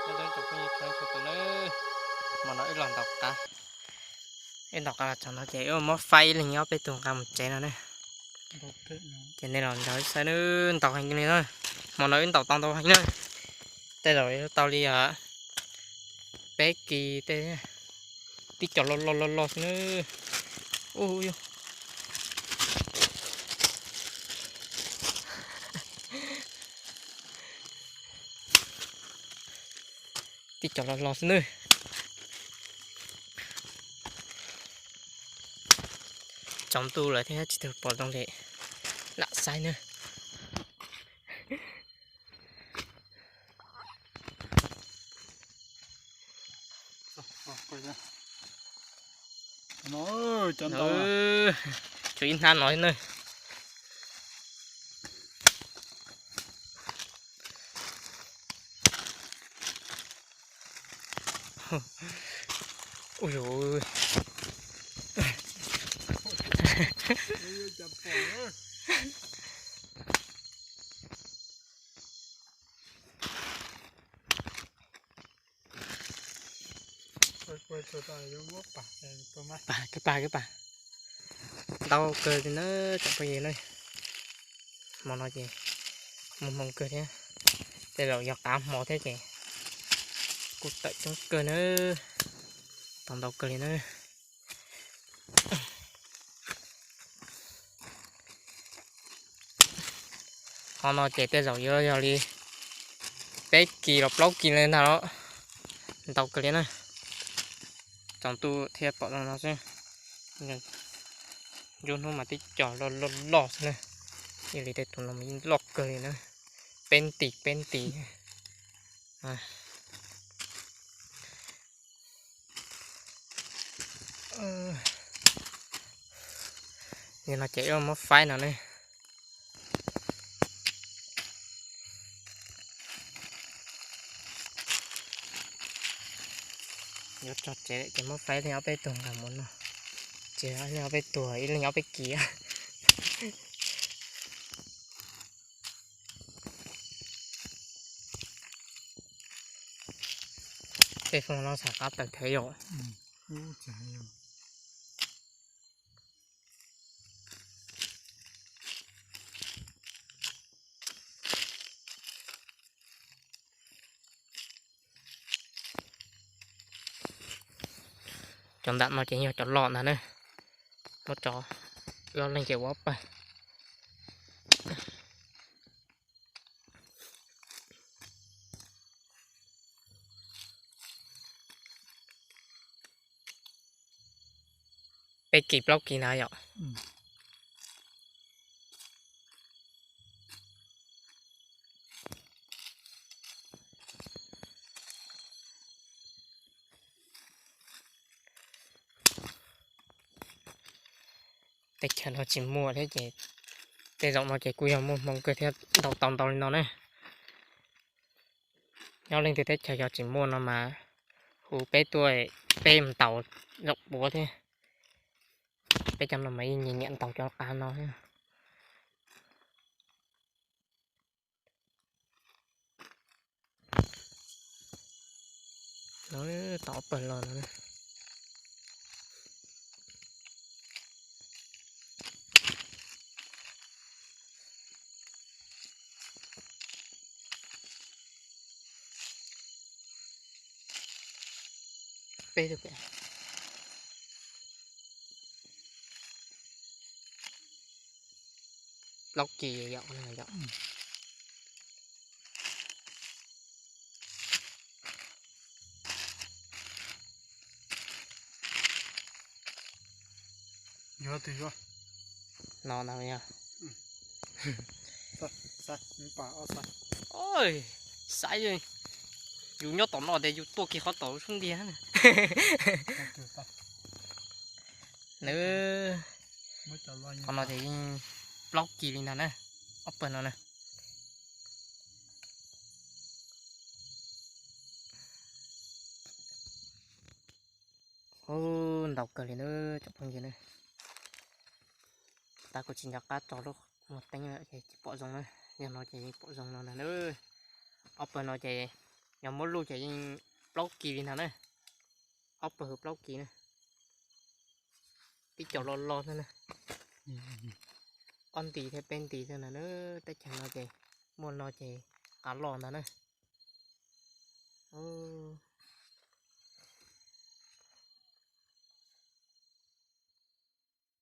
Nyob zoo tsoom phooj ywg txhua tus na, hmo no wb los ntaus qav. Wb ntaus qav los txog no ces wb muab faib ib leeg ob peb tug nqa mus tsev no na. Ces nej los nrog wb saib na, ntaus heev li na. Hmo no wb ntaus tau ntau heev na. Tej zaum tau li peb kis tej, tib co loj loj loj loj xwb na. Ub, tib co loj loj xwb na. Tsaus ntuj lawm thiab tsis tau pom zoo li, lam saib na. Tshuav ib hnab no na. Ui, pag, pag, pag. Ntau kawg li na, tsoom phooj ywg na. Hmo no ces muaj hmoo kawg thiab. Tej zaum yog qav hmo thiab ces kuj tawm coob kawg na. Tau ntau kawg li na. Qhov no ces tej zaum yuav yog li peb kis los plaub kis li ntag los, ntau kawg li na. Tsaus ntuj thiaj pom zoo no xwb. Nruab hnub mas tib co loj loj loj xwb na. Ib li tej tus no mas yeej loj kawg li na. Peb nti peb nti. Yog no ces wb muab faib no ne. Yuav tso tsev ces muab faib li ob peb tug nqa mus noj. Ces ob leeg ob peb tug, ib leeg ob peb kis. Tej foom no xav qab tawm thev yom. Cov ntam no ces yog cov loj ntag na. Muab tso, loj leej ces ua pawg. Peb kis plaub kis ntag yom. Teb chaws no tsis muaj thiab ces tej zaum no ces kuj yog muaj hmoo kawg thiaj ntaus tau ntau li no ne. Nyob leej twg teb chaws yog tsis muaj no mas hu peb tuaj, peb mus ntaus zaum puav thiab. Peb cov no mas yeej nyiam nyiam ntaus cov qav no thiab. Tau ob pawg los no. Peb, plaub kis yom, yom. Yuav twg yuav? No ntag yog. Oj, saib, yus nyob tom no tias yus tuaj kiag qhov tom sub ntiag. Nws, qhov no ces yeej plaub kis li ntag na, ob pawg no na. Ub, ntau kawg li na tsoom phooj ywg na. Tab kuv tsis nco qab tso lub muag teeb lawm ces tsis pom zoo na. Yog no ces yeej pom zoo no ntag na. Ob pawg no ces Yog muab luj ces yeej plaub kis li ntag na. Ob pawg hwv plaub kis na. Tib co loj loj xwb na. Ob nti thiab peb nti xwb na. Teb chaws no ces muaj no ces qab loj ntag na.